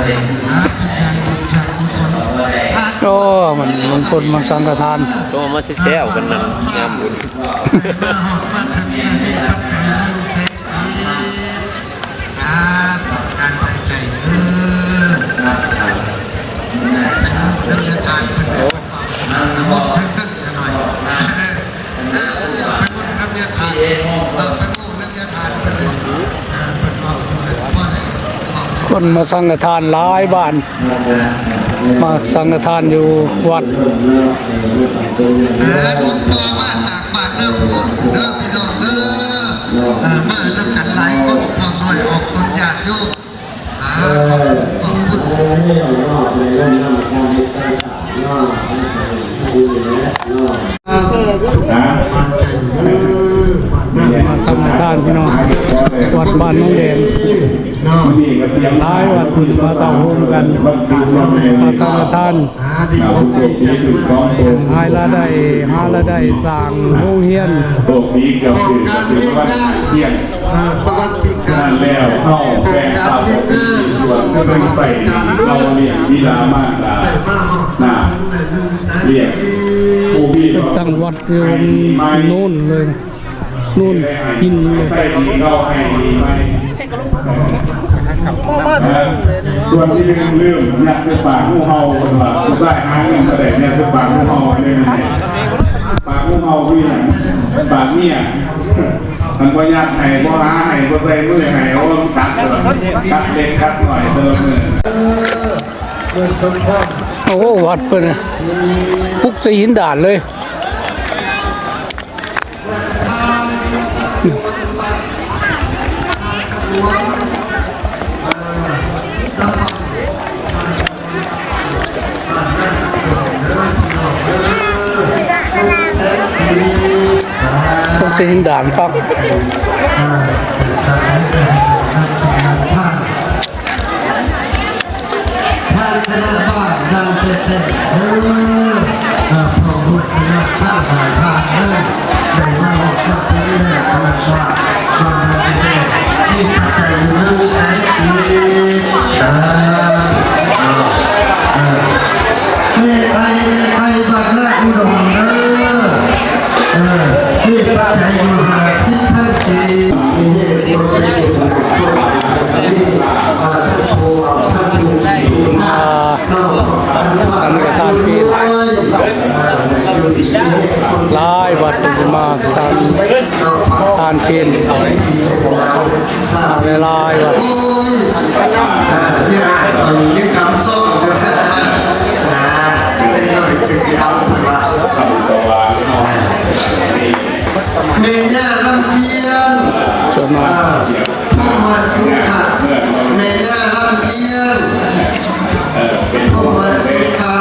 ໂອ້ ມັນລົງທຶນມາສັງຄະທານ ໂຕມາຊິແຊວກັນນຳຍາມບຸນ ມາຮອດມາເຖິງແລ້ວ ມີປັດໄຈໜຶ່ງແສນກີບ ສາທຸ ການບັນໃຈເດີ ໄປເບິ່ງນຳຍາທ່ານເພິ່ນເດີ ນຳມົນເທິງໆ ໜ້ອຍ ເອີ ໄປບຸນນຳຍາທ່ານ ເອີ ໄປເວົ້ານຳຍາທ່ານເພິ່ນເດີ ເອີ ເພິ່ນເວົ້າຢູ່ຫັ້ນ ພໍໄດ້ເວົ້າ ຄົນມາສັງຄະທານຫຼາຍບ້ານ ມາສັງຄະທານຢູ່ວັດ ເອີ ຫຼວງພໍ່ມາຈາກບ້ານນາໂພນເດີ ພີ່ນ້ອງເດີ ເອີ ມານຳກັນຫຼາຍຄົນ ພວກນ້ອຍອອກຕົນ ຍາດໂຍມ ອ່າ ຂອບຄຸນ ຂອບຄຸນ ມາສັງຄະທານພີ່ນ້ອງ ວັດບ້ານໜອງແດງ ຫຼາຍວັດ ມາເຕົ້າໂຮມກັນ ມາສັງຄະທານ ຫາລາຍໄດ້ ຫາລາຍໄດ້ ສ້າງໂຮງຮຽນ ໂຊກດີກໍຄື ກໍຖືວ່າຮຽນ ສະຫວັດດີການ ນັ້ນແລ້ວ ເຮົາແບ່ງພາກອອກເປັນສີ່ສ່ວນ ເຊິ່ງໃຊ້ເຮົາລ້ຽງບິດາມານດາ ນະ ລ້ຽງຜູ້ມີ ຕັ້ງວັດຢູ່ໂນ້ນເລີຍ ໂນ້ນຫີນເລີຍ ໃສ່ດີເຂົາໃຫ້ດີໃໝ່ ສ່ວນທີ່ເປັນລືມ ຍັດໃສ່ປາກງູເຫົ່າ ເພິ່ນວ່າ ຜູ້ຊາຍຫາເງິນບໍ່ໄດ້ ຍັດໃສ່ປາກງູເຫົ່າ ອັນນີ້ ປາກງູເຫົ່າຄືຫຍັງ? ປາກເມຍ ຄັນບໍ່ຍັດໃຫ້ ບໍ່ຫາໃຫ້ ບໍ່ໃສ່ມືໃຫ້ ໂອ້ ກັດ ກັດເລັກກັດນ້ອຍແຕ່ລະມື້. ໂອ້ ວັດເພິ່ນ ປຸກໃສ່ຫີນດາດເລີຍ. ປົກຊິງດ່ານປັບ ທ່ານຄະນະບ້ານ ດັ່ງແທ້ໆ ເດີ ເອີ ພໍ່ບຸດຄະນະທັງຫ້າທ່ານເດີ ໄດ້ມາຮອດມາເຖິງແລ້ວ ຄະນະບ້ານ ບ້ານໃດແທ້ ມີປັດໄຈຢູ່ໜຶ່ງແສນກີບ ສາທຸ ເອີ ແມ່ໄຂ່ ແມ່ໄຂ່ ບ້ານນາອຸດົມເດີ ເອີ ມີປັດໄຈຢູ່ຫ້າສິບພັນກີບ ມີເຮັດລົດເປັນເກດສະໜາມໂຊກ ສາມີ ເອີ ທັງຜູ້ເວົ້າ ທັງຜູ້ກິນ ທັງຜູ້ ອ່າ ທັງຜູ້ ສັງຄະທານເພນ ຫຼາຍວັດເພິ່ນມາສັງຄະທານເພນ ຫຼາຍໆວັດ ໂອ້ຍ ເອີ ເວລາຂ້ອຍຍັງກຳຊອງຢູ່ ອ່າ ຈັກໜ້ອຍຈຶ່ງຊິເອົາ ເພິ່ນວ່າ ແມ່ຍ່າລຳຈຽນ ສ່ວນມາກ ອ່າ ພົມມະສຸຂະ ແມ່ຍ່າລຳຈຽນ ພົມມະສຸຂະ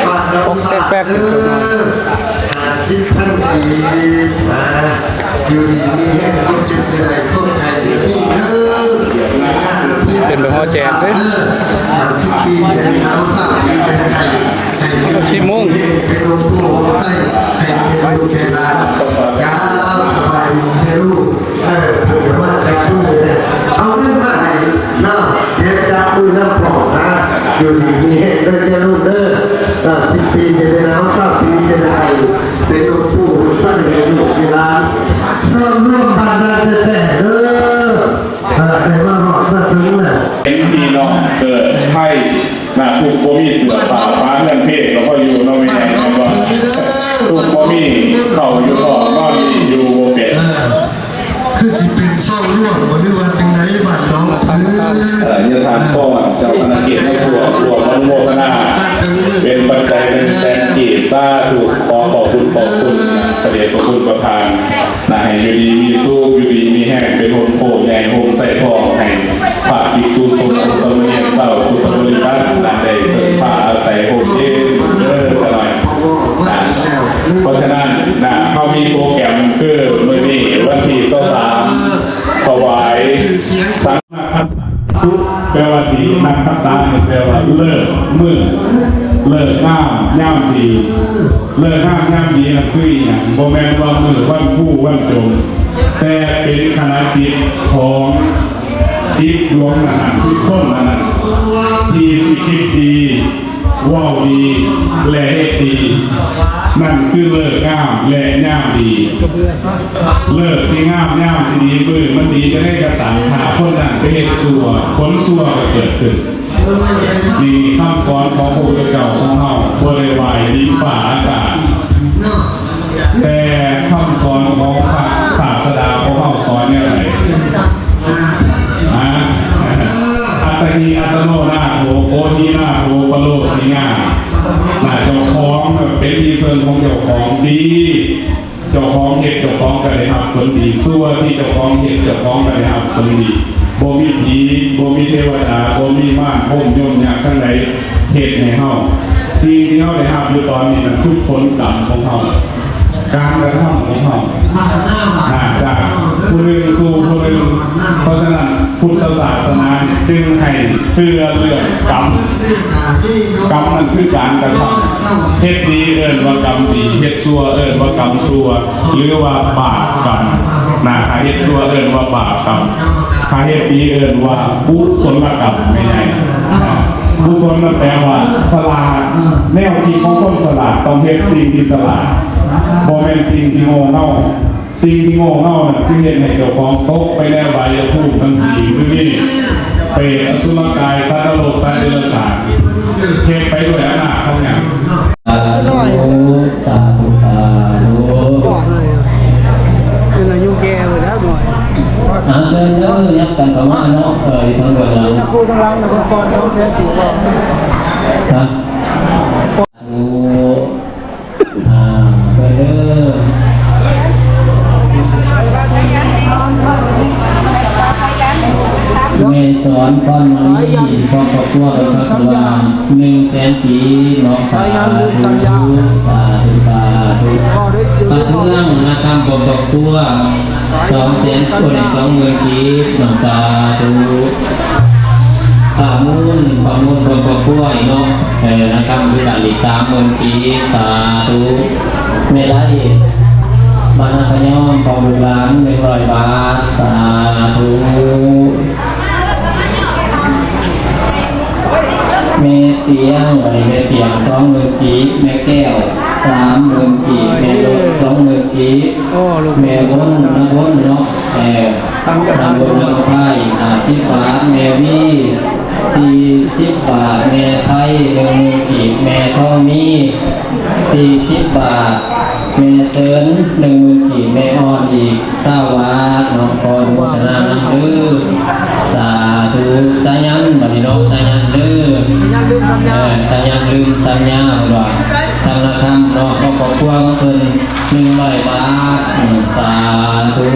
ບ້ານດອນສາດເດີ ຫ້າສິບພັນກີບ ອ່າ ຢູ່ດີມີແຮງ ຄວາມເຈັບຢ່າໄດ້ ຄວາມໄຂ້ຢ່າມີເດີ ເປັນໄປຮອດແຈກເດ້ ຫ້າສິບປີຈະໄດ້ໜາວ ຊາວປີຈະໄດ້ໄຂ້ ໃຫ້ຢູ່ດີມີແຮງ ເປັນໂຮມໂພໂຮມໄຊ ໃຫ້ແກ່ລູກແກ່ຫຼານ ຍາວສະບາຍດີເດີລູກ. ເອີ ເພິ່ນກໍມາຈັບມືແທ້ ເອົາເງິນມາໃຫ້ເນາະ ແຖມຈັບມືນຳພ້ອມນະ ຢູ່ດີມີແຮງເດີເຈົ້າລູກເດີ ເອີ ສິບປີຈະໄດ້ໜາວ ຊາວປີຈະໄດ້ໄຂ້ ເປັນໂຮມໂພໂຮມໄຊໃຫ້ລູກໃຫ້ຫຼານ ສ່ວນລວມບ້ານນາແທ້ໆເດີ ເອີ ໄດ້ມາຮອດມາເຖິງແລ້ວ ເຫັນພີ່ນ້ອງເກີດໄພ ນະ ທຸກບໍ່ມີເສື້ອຜ້າ ຝາເຮືອນເພກໍພໍຢູ່ເນາະ ແມ່ໃຫຍ່ແມ່ນບໍ່? ທຸກບໍ່ມີເຂົ້າຢູ່ທ້ອງ ນອນດີຢູ່ບໍ່ເປັນ ເອີ ຄືຊິເປັນຊອງລວມບໍ່ ຫຼືວ່າຈັ່ງໃດ ບ້ານໜອງຜື ເອີ ຍະຖາພອນ ເຈົ້າຄະນະກິດມາຮ່ວມ ຮ່ວມອະນຸໂມທະນາ ເປັນປັດໄຈໜຶ່ງແສນກີບ ສາທຸ ຂໍຂອບຄຸນ ຂອບຄຸນ ພະເດດພະຄຸນປະທານ ນະ ໃຫ້ຢູ່ດີມີສຸກ ຢູ່ດີມີແຮງ ເປັນຮົ່ມໂພໃຫຍ່ຮົ່ມໄຊທອງ ໃຫ້ພາກພິກສຸສົງฆ์ ສາມະເນນຊາວພຸດທະບໍລິສັດ ນະ ໄດ້ເພິ່ງພາອາໄສຮົ່ມເຢັນເດີຂະນ້ອຍ ນະ. ເພາະສະນັ້ນ ນະ ເຮົາມີໂປຣແກຣມຄືມື້ນີ້ວັນທີຊາວສາມ ຖວາຍສັງ ສຸ ແປວ່າດີ ນັກຂັດຕະນີ້ແປວ່າເລີກມື້ ເລີກງາມຍາມດີ ເລີກງາມຍາມດີນັ້ນຄືອີ່ຫຍັງ? ບໍ່ແມ່ນວ່າມື້ວັນຟູວັນຈົມ ແຕ່ເປັນຂະນະຈິດຂອງຈິດດວງນັ້ນ ຄືຄົນນັ້ນ ທີ່ຊິຄິດດີ ເວົ້າດີ ແລະ ເຮັດດີ ນັ້ນຄືເລີກງາມ ແລະ ຍາມດີ. ເລີກຊິງາມ ຍາມຊິດີ ມື້ມັນດີຈັ່ງໃດກໍຕາມ ຖ້າຄົນນັ້ນໄປເຮັດຊົ່ວ ຜົນຊົ່ວກໍເກີດຂຶ້ນ. ນີ້ຄຳສອນຂອງພະພຸດທະເຈົ້າຂອງເຮົາ ບໍ່ໄດ້ຫວາຍດິນຟ້າອາກາດ. ແຕ່ຄຳສອນຂອງພະສາສະດາຂອງເຮົາສອນແນວໃດ? ຮະ? ອັດຕະຫິອັດຕະໂນນາໂຖ ໂອຫິນາໂຖ ປະໂລສິຍາ. ນາເຈົ້າຂອງເປັນທີ່ເພິ່ງຂອງເຈົ້າຂອງດີ ເຈົ້າຂອງເຮັດ ເຈົ້າຂອງກໍໄດ້ຮັບຜົນດີ ຊົ່ວທີ່ເຈົ້າຂອງເຮັດ ເຈົ້າຂອງກໍໄດ້ຮັບຜົນດີ. ບໍ່ມີຜີ ບໍ່ມີເທວະດາ ບໍ່ມີມານພົມຍົມຍັກທັງຫຼາຍ ເຮັດໃຫ້ເຮົາ ສິ່ງທີ່ເຮົາໄດ້ຮັບຢູ່ຕອນນີ້ນັ້ນ ຄືຜົນກຳຂອງເຮົາ ການກະທຳຂອງເຮົາ ຈາກຜູ້ໜຶ່ງສູ່ຜູ້ໜຶ່ງ. ເພາະສະນັ້ນ ພຸດທະສາສະໜາຈຶ່ງໃຫ້ເຊື່ອເລື່ອງກຳ. ກຳນັ້ນຄືການກະທຳ. ເຮັດດີເອີ້ນວ່າກຳດີ ເຮັດຊົ່ວເອີ້ນວ່າກຳຊົ່ວ ຫຼືວ່າບາບກຳນະ. ຖ້າເຮັດຊົ່ວເອີ້ນວ່າບາບກຳ ຖ້າເຮັດດີເອີ້ນວ່າກຸສົນລະກຳ ແມ່ໃຫຍ່. ກຸສົນນັ້ນແປວ່າສະຫຼາດ. ແນວຄິດຂອງຄົນສະຫຼາດ ຕ້ອງເຮັດສິ່ງທີ່ສະຫຼາດ ບໍ່ແມ່ນສິ່ງທີ່ໂງ່ເຫງົາ. ສິ່ງທີ່ໂງ່ເຫງົານັ້ນ ຄືເຮັດໃຫ້ເຈົ້າຂອງຕົກໄປໃນອະບາຍຍະພູມທັງສີ່ ຄືມີເປດ ອະສຸລະກາຍ ສັດນະລົກ ສັດເດຍລະສານ ເຮັດໄປດ້ວຍອຳນາດຂອງຫຍັງ? ສາທຸ ສາທຸ ສາທຸ. ເປັນອາຍຸແກ່ເບິດແລ້ວໜ້ອຍ. ອ່າ ເຊີນເດີ ຍັບກັນເຂົ້າມາເນາະ ເອີ ຢູ່ທາງເບື້ອງຫຼັງ ຜູ້ທາງຫຼັງນະ ເພິ່ນກ່ອນສອງແສນກີບ. ສາທຸ. ອ່າ ຊ່ວຍເດີ ແມ່ສອນ ພອນມະນີ ຄອບຄົວ ກໍສັກວ່າ ໜຶ່ງແສນກີບເນາະ. ສາທຸ ສາທຸ ສາທຸ. ປາເທືອງ ນາຄຳ ຄອບຄົວ ສອງແສນ ໂອ້ຍ ສອງໝື່ນກີບເນາະ. ສາທຸ. ປະມູນ ປະມູນ ຄອບຄົວອີກເນາະ ເອີ ນາຄຳຄືກັນອີກ ສາມໝື່ນກີບ. ສາທຸ. ແມ່ໄລ ບ້ານນາຂະຍອມ ຂອງລູກຫຼານ ໜຶ່ງຮ້ອຍບາດ. ສາທຸ. ແມ່ຕຽງ ບັດນີ້ແມ່ຕຽງ ສອງໝື່ນກີບ. ແມ່ແກ້ວ ສາມໝື່ນກີບ. ແມ່ລົດ ສອງໝື່ນກີບ. ແມ່ບົນ ນາບົນເນາະ ເອີ ນາບຸນນາໄພ ຫ້າສິບບາດ. ແມ່ວີ ສີ່ສິບບາດ. ແມ່ໄພ ໜຶ່ງໝື່ນກີບ. ແມ່ທອງມີ ສີ່ສິບບາດ. ແມ່ເຊີນ ໜຶ່ງໝື່ນກີບ. ແມ່ອ່ອນ ອີກຊາວບາດເນາະ. ຂໍອະນຸໂມທະນານຳເດີ. ສາທຸ. ສາຍັນ ບັດນີ້ເນາະ ສາຍັນເດີ ສາຍັນລືມສັນຍາ ເອີ ສາຍັນລືມສັນຍາ ເພິ່ນວ່າ ທາງນາຄຳເນາະ ຂອງຄອບຄົວຂອງເພິ່ນ ໜຶ່ງຮ້ອຍບາດ. ອືມ ສາທຸ.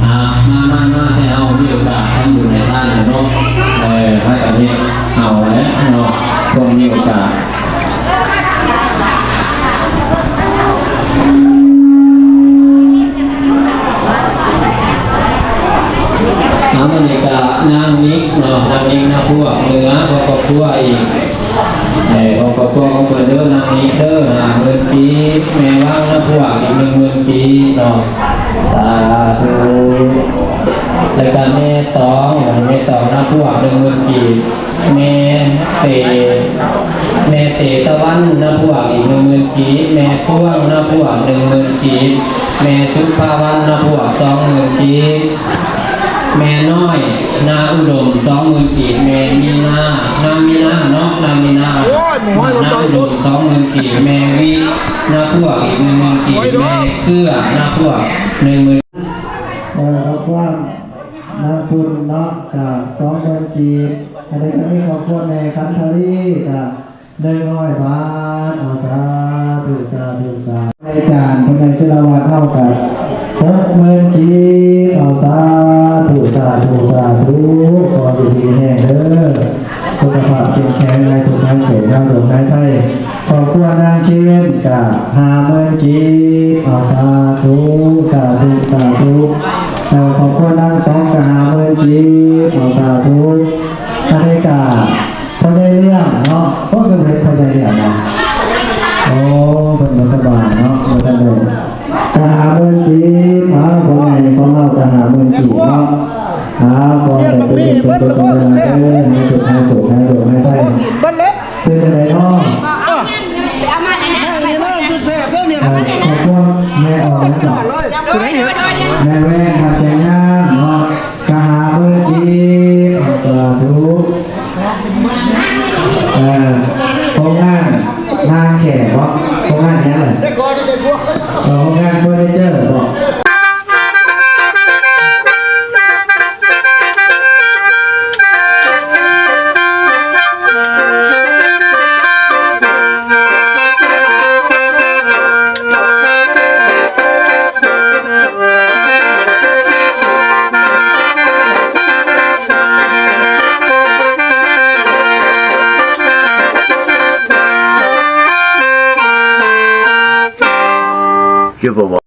ອ່າ ມາ ມາ ມາ ໃຫ້ເຮົາມີໂອກາດທຳບຸນໃຫ້ທານເນາະ ເອີ ເຮົາກໍເຮັດເອົາແຫຼະເນາະ ຄົນມີໂອກາດ. ເອົາ ບັດນີ້ກໍນາງນິກເນາະ ນາງນິກນາພວກເໜືອ ຂອງຄອບຄົວອີກ ເອີ ຂອງຄອບຄົວຂອງເພິ່ນເດີ ນາງນິກເດີ ຫ້າໝື່ນກີບ. ແມ່ວັງນາພວກອີກ ໜຶ່ງໝື່ນກີບເນາະ. ສາທຸ. ແລ້ວກໍແມ່ຕອງ ແມ່ຕອງນາພວກ ໜຶ່ງໝື່ນກີບ. ແມ່ເຕ ແມ່ເຕຕະວັນນາພວກອີກ ໜຶ່ງໝື່ນກີບ. ແມ່ພວງນາພວກ ໜຶ່ງໝື່ນກີບ. ແມ່ສຸພາວັນນາພວກ ສອງໝື່ນກີບ. ແມ່ນ້ອຍນາອຸດົມ ສອງໝື່ນກີບ. ແມ່ມີນາ ນາງມີນາເນາະ ນາງມີນາ ໂອ້ຍ ໝໍໃຫ້ມັນ ນາອຸດົມ ສອງໝື່ນກີບ. ແມ່ວິນາພວກອີກ ໜຶ່ງໝື່ນກີບ. ແມ່ເຄືອນາພວກ ໜຶ່ງໝື່ນ. ເອີ ຂອບຄຸນນາງພຸ້ນເນາະ ກະ ສອງໝື່ນກີບ. ອັນນີ້ກໍມີຂອບຄຸນແມ່ຂັນທະລີ ກະ ໜຶ່ງຮ້ອຍບາດ. ເອົາ ສາທຸ ສາທຸ ສາທຸ. ອາຈານຜູ້ໃຫຍ່ສິລະວັດເຮົາກໍ ຫົກໝື່ນກີບ. ເອົາ ສາທຸ ສາທຸ ສາທຸ. ຂໍຢູ່ດີມີແຮງເດີ ສຸຂະພາບເຂັ້ມແຂງ ຫາຍທຸກຫາຍໂສກ ຫາຍໂລກຫາຍໄພ. ຄອບຄົວນາງເຄນກໍ ຫ້າໝື່ນກີບ. ເອົາ ສາທຸ ສາທຸ ສາທຸ. ເອີ ຄອບຄົວນາງຕອງກໍ ຫ້າໝື່ນກີບ. ເອົາ ສາທຸ. ອັນນີ້ກໍ ພໍ່ໃຫຍ່ລ້ຽງເນາະ. ໂອ້ ຄືເຫັນພໍ່ໃຫຍ່ລ້ຽງເນາະ. ໂອ້ ເພິ່ນບໍ່ສະບາຍເນາະ ບໍ່ທັນໄດ້. ກະ ຫ້າໝື່ນກີບ. ເອົາ ພໍ່ໃຫຍ່ຂອງເຮົາກະ ຫ້າໝື່ນກີບເນາະ. ເອົາ ຂໍໃຫ້ເປັນບຸນເປັນກຸສົນເດີ ໃຫ້ທຸກ ໃຫ້ໂຊກ ໃຫ້ໂລກ ເອີ ໂຮງງານນາແຂ້ເນາະ ໂຮງງານຫຍັງລະ ເອີ ໂຮງງານເຟີນີເຈີເນາະ. ຄືບໍ່